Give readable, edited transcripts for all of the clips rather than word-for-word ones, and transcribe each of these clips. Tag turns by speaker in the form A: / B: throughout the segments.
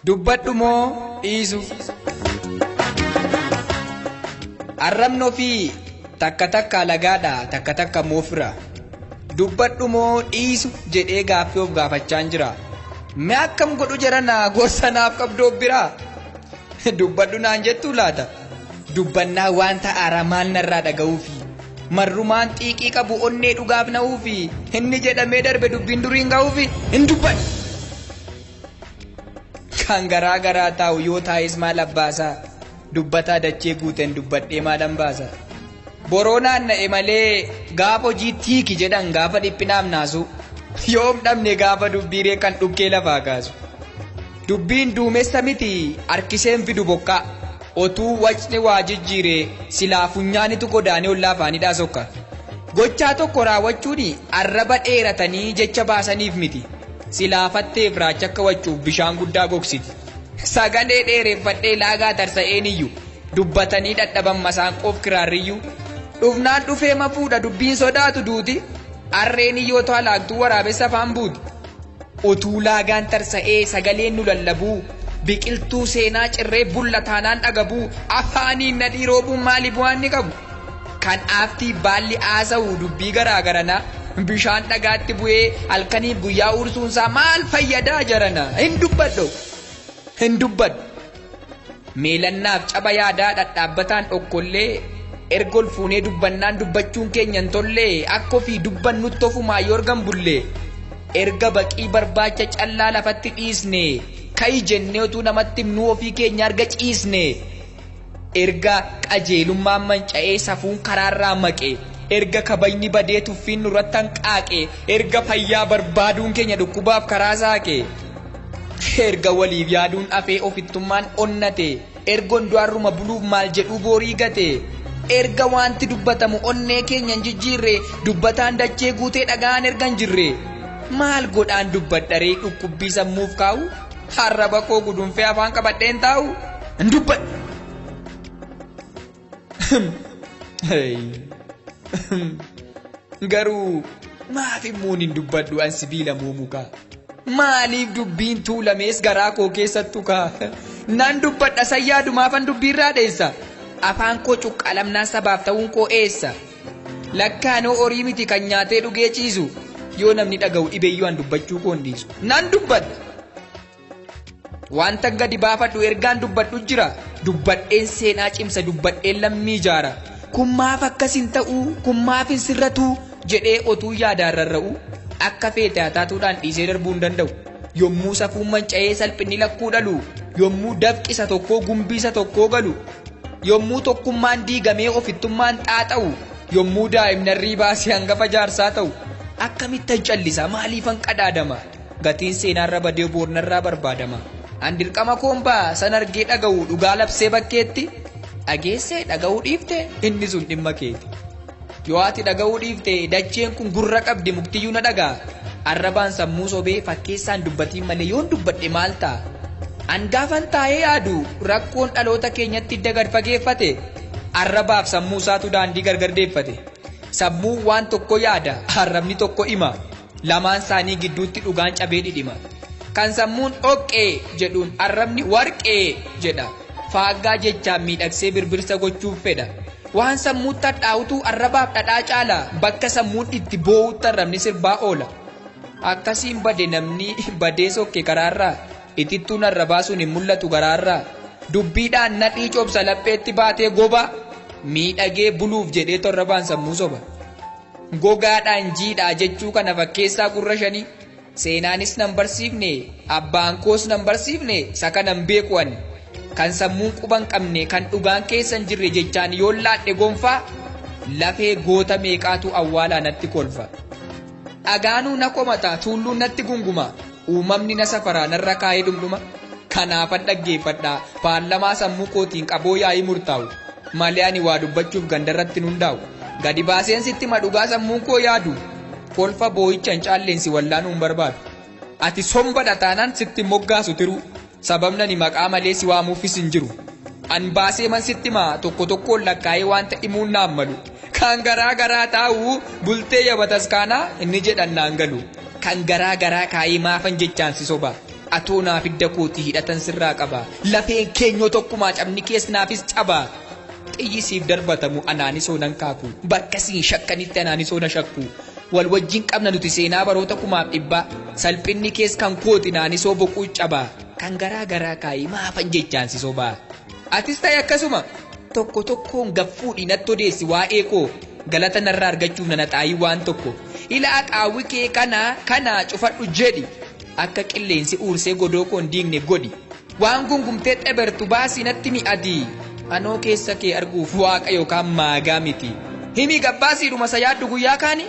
A: Dubbadhu moo dhiisu? Arrabni ofii takka takka alagaadha, takka takka immoo fira. Dubbadhu moo dhiisu jedhee gaaffii of gaafachaan jira. Mee akkam godhu jedhana gorsa naaf qabdu of biraa? Dubbadhu naan jettuu laata? Dubbannaa wanta haaraa maal narraa dhaga'uufi? Marrumaan xiiqii qabu onnee dhugaaf na'uufi? Inni jedhamee darbe dubbiin duriin ga'uufi? Hin dubbadhu! Kan garaa garaa taa'u yoo taa'es maal abbaasaa? Dubbataa dachee guuteen dubbadhee maalan baasa? Boroo naanna'e malee gaafa hojii tiiki jedhan gaafa dhiphinaaf naasu. Yoom dhabne gaafa dubbiiree kan dhukkee lafaa kaasu. Dubbiin duumessa miti harkiseen fidu bokkaa. Otuu wacni waa jijjiire silaa funyaanitu godaanee ollaa afaanidhaa sokka. Gochaa tokko raawwachuun arraba dheeratanii jecha baasaniif miti. Silaa fatteef raacha akka waccuuf bishaan guddaa gogsiti. Sagalee dheereffadhee laagaa tarsa'een iyyuu dubbatanii dhadhaban masaanqoof kiraarriyyuu. Dhufnaan dhufee mafuudha dubbiin sodaatu duuti. Harreen iyyoo to'alaaktuu waraabessa afaan buuti. Utuu laagaan tarsa'ee sagaleen nu lallabuu biqiltuu seenaa cirree bulla taanaan dhagabuu afaaniin nadhii roobuun maali bu'aan ni qabu? Kan aaftii baalli haasa'u dubbii garaa garanaa bishaan dhagaatti bu'ee halkaniif guyyaa ursuunsaa maal fayyadaa jarana? Hin dubbadhu! Hin dubbadhu! Meelannaaf caba yaadaa dhadhaabbataan dhokkollee erga ol fuunee dubbannaan dubbachuun keenya hin tollee akka ofii dubbannutti ofumaa yoo argan bullee erga baqii barbaacha callaa lafatti dhiisne ka'i jennee utuu namatti himnuu ofii keenya arga ciisne erga qajeelummaan manca'ee safuun karaarraa maqe erga kabajni badee tuffiin nurratti hanqaaqe erga fayyaa barbaaduun keenya dhukkubaaf karaa saaqe erga waliif yaaduun afee ofittummaan onnate erga hunduarruma buluuf maal jedhuu boorii gate erga wanti dubbatamu onnee keenya hin jijjiirre dubbataan dachee guutee dhagaan erga hin jirre maal godhaan dubbadharee dhukkubbii sammuuf kaa'u arraba koo gudunfee afaan qabadheen taa'u hin dubbadhu. Garuu maaf immoo hin dubbadhu an sibiila moo mukaa? Maaliif dubbiin tuulamees garaa koo keessattu kaa? Nan dubbadha sayyaadumaafan dubbiirraa dheessa. Afaan koo cuqqaalamnaan sabaaf ta'uun koo eessa? Lakkaanoo horii miti kan nyaatee dhugee ciisu. Yoo namni dhaga'u dhibeeyyuu an dubbachuu koo hin dhiisu. Nan dubbadha. Wanta gadi baafadhu ergaan dubbadhu jira. Dubbadheen seenaa cimsa dubbadheen lammii ijaara. Kun maaf akkas hin ta'uu? Kun maaf hin sirratuu? Jedhee otuu yaadaan rarra'u akka feete haa taatuudhaan dhiisee darbuu hin danda'u. Yommuu safuun manca'ee salphinni lakkuu dhalu, yommuu dafqi isa tokkoo gumbii isa tokkoo galu, yommuu tokkummaan diigamee ofittummaan xaaxa'u, yommuu daa'imnarrii baasee hangafa jaarsaa ta'u, akkamittan callisa maaliifan qadaadama? Gatiin seenaarra badee boornarraa barbaadama. An dirqama koon ba'a san argee dhaga'u dhugaa labsee bakkeetti dhageessee dhaga'uu dhiifte inni sun dhimma keeti. Yoo ati dhaga'uu dhiifte dacheen kun gurra qabdi muktiyyuu na dhaga'a. Arrabaan sammuu sobee fakkeessaan dubbatiin malee yoon dubbadhe maal ta'a? An gaafan taa'ee yaadu rakkoon dhaloota keenyatti hidda gad fageeffate arrabaaf sammuu isaatu daandii gargar deeffate. Sammuu waan tokko yaada arrabni tokko hima. Lamaan isaanii gidduutti dhugaan cabee dhidhima. Kan sammuun dhoqqee jedhuun arrabni warqee jedha. Faaggaa jechaan miidhagsee birbirsa gochuuf fedha. Waan sammuutti hadhaa'utu arrabaaf dhadhaa caala. Bakka sammuun itti boo'utti arrabni sirbaa oola. Akkasiin bade namni badee sokke karaarraa. Itittuun arrabaa sun hin mul'atu garaarraa. Dubbiidhaan nadhii cobsa lapheetti baatee goba. Miidhagee buluuf jedhee torrabaan sammuu soba. Gogaadhaan jiidhaa jechuu kana fakkeessaa gurra shanii. Seenaanis nan barsiifne, abbaan koos nan barsiifne, isa kanan beeku ani. Kan sammuun quba hin qabne, kan dhugaan keessa hin jirre jechaan yoon laadhe gonfaa, lafee goota meeqaatu awwaalaa natti kolfa. Dhagaanuu na komata, tuulluun natti gunguma, uumamni na safaraa narra kaa'ee dhumdhuma. Kanaafan dhaggeeffadha, paarlamaa sammuu kootiin qaboo yaa'ii murtaa'u. Malee ani waa dubbachuuf gandarratti hin hundaa'u. Gadi baaseen sitti hima dhugaa sammuun koo yaadu. Kolfa boo'icha hin caalleensi wallaanuu hin barbaadu. Ati sombadha taanaan sitti moggaasu tiruu. Sababni ani maqaa malee si waamuufis hin jiru. An baasee man sitti hima tokko tokkoon lakkaa'ee wanta himuun naan malu. Kan garaa garaa taa'u bultee yabataskaanaa inni jedhan naan galu. Kan garaa garaa kaa'ee maafan jechaan si soba. Atoo naaf hidda kootii hidhatan sirraa qaba. Lafeen keenyoo tokkumaa cabni kees naafis caba. Xiyyi siif darbatamu anaanisoo nan kaaku. Bakka siin shakkanitti anaanisoo na shakku. Wal wajjin qabna nuti seenaa baroota kumaaf dhibbaa. Salphinni kees kan kooti naanisoo boquu caba. Kan garaa garaa kaa'ee maafan jechaan si soba. Atis ta'e akkasuma tokko tokkoon gaffuudhi natti odeessi waa'ee koo galata narraa argachuuf nana xaayii waan tokko. Ilaa qaawwi kee kana kana cufadhu jedhi. Akka qilleensi uursee godoo koo hin diigne godhi. Waan gungumtee xebertu baasii natti mi'ati. Anoo keessa kee arguuf waaqa yookaan maagaa miti. Himi gabbaasiidhuma isa yaaddu guyyaa kaani.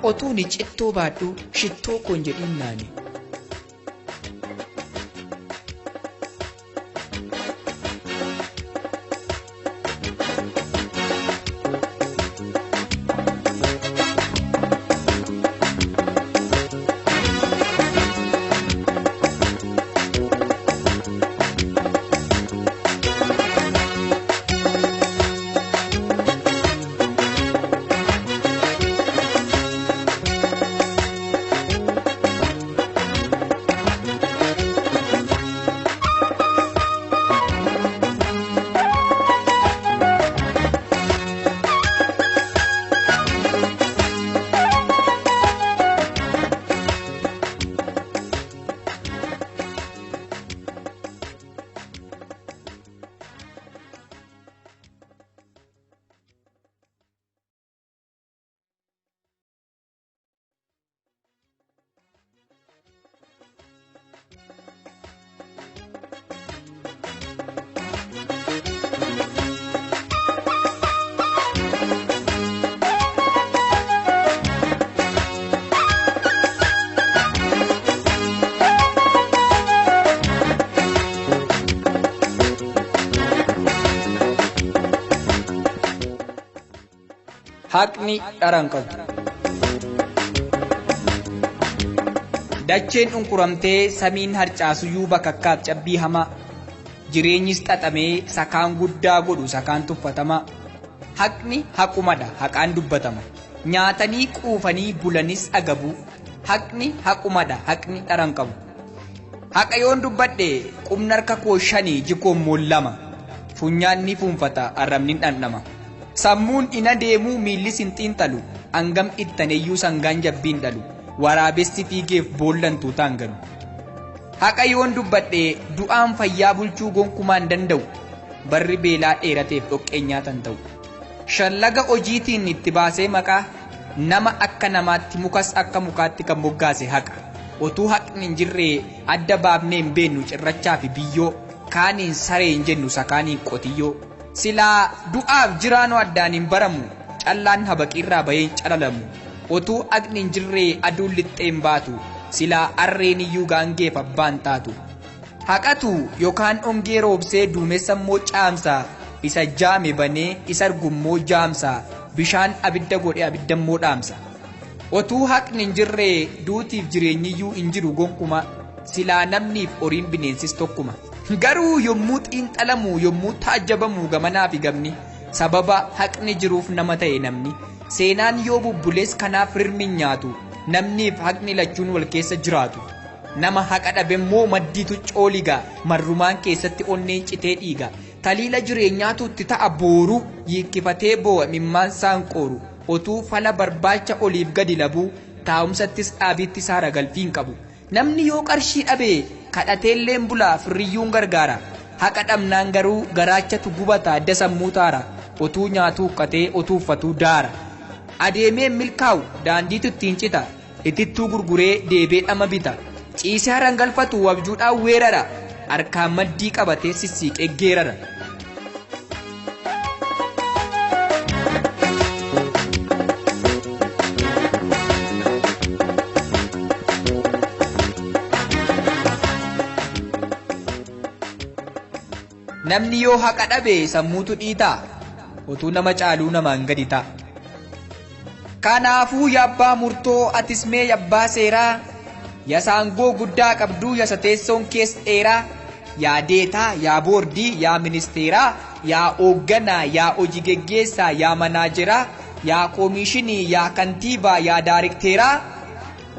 A: Otuu ni cittoo baadhu shittoo koon jedhiin naani. Haqni dhara hin qabu. Dacheen dhunquramtee samiin harcaasuyyuu bakakkaaf cabbii hamaa. Jireenyis xaxamee sakaan guddaa godhu sakaan tuffatamaa. Haqni haqumadha haqaan dubbatama. Nyaatanii quufanii bulanis agabu. Haqni haqumadha haqni dhara hin qabu. Haqa yoon dubbadhe qubni harka koo shanii jikoon immoo lama. Funyaan ni fuunfata arrabni ni dhandhama. Sammuun ina deemuu miillis hin xiinxalu. Hangam ittaneyyuu sangaan jabbiin dhalu. Waraabessi fiigeef boollan tuutaan galu. Haqa yoon dubbadhe du'aan fayyaa bulchuu gonkumaa hin danda'u. Barri beelaa dheerateef dhoqqeen nyaatan ta'u. Shallaga hojiitiin itti baasee maqaa nama akka namaatti mukas akka mukaatti kan moggaase haqa. Otuu haqni hin jirre adda baafnee hin beennu cirrachaa fi biyyoo kaaniin saree hin jennu sakaaniin qotiyyoo. Silaa du'aaf jiraanoo addaan hin baramu callaan habaqiirraa bahee hin calalamu. Otuu haqni hin jirre aduun lixxee hin baatu silaa arreen iyyuu gaangeef abbaan taatu. Haqatu yookaan ongee roobsee duumessa immoo caamsa isa jaame banee isa argummoo jaamsa bishaan abidda godhe abidda immoo dhaamsa. Otuu haqni hin jirre duutiif jireenyiyyuu hin jiru gonkuma silaa namniif horiin bineensis tokkuma. Garuu yommuu xiinxalamu yommuu taajjabamu gamanaa fi gamni sababa haqni jiruuf nama ta'e namni seenaan yoo bubbules kanaaf rirmi hin nyaatu namniif haqni lachuun wal keessa jiraatu. Nama haqa dhabe immoo maddiitu cooliga marrumaan keessatti onneen citee dhiiga taliila jireenyaatu itti ta'a booruu yiikkifatee boo'a mimmaan saan qooru otuu fala barbaacha oliif gadi labuu taa'umsattis dhaabiitti saara galfiin qabu. Namni yoo qarshii dhabe kadhateelleen bulaa firriyyuun gargaara. Haqa dhabnaan garuu garaachatu gubata adda sammuu taara. Otuu nyaatuu huqqatee otuu uffatuu daara. Adeemee milkaa'u daandiitu ittiin cita. Itittuu gurguree deebee dhama bita. Ciisee harangalfatu wabjuudhaan weerara. Harkaan maddii qabatee sissiiqee geerara. Namni yoo haqa dhabe sammuutu dhiitaa. Utuu nama caaluu namaan gadi ta'a. Kanaafuu yabbaa murtoo atis mee yabbaa seeraa yaa saangoo guddaa qabduu yasa teessoon kees dheeraa yaa deetaa yaa boordii yaa ministeeraa yaa hoogganaa yaa hojii geggeessaa yaa manaajeraa yaa koomishinii yaa kantiibaa yaa daarikteeraa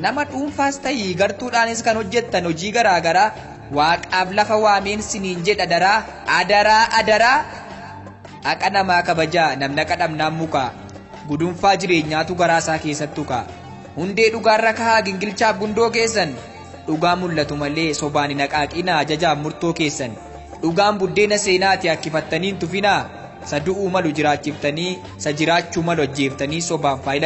A: nama dhuunfaas ta'ii gartuudhaanis kan hojjettan hojii garaa garaa waaqaaf lafa waameen siniin jedha daraa adaraa adaraa haqa namaa kabajaa namna qadhamnaan mukaa gudunfaa jireenyaatu garaa isaa keessattu ka'a. Hundee dhugaarra kahaa gingilchaaf gundoo keessan dhugaa mul'atu malee sobaan hin haqaaqinaa ajajaaf murtoo keessan dhugaan buddeena seenaati akkifattanii hin tufinaa sa du'uu malu jiraachiftanii sa jiraachuu malu ajjeeftanii sobaan faayila.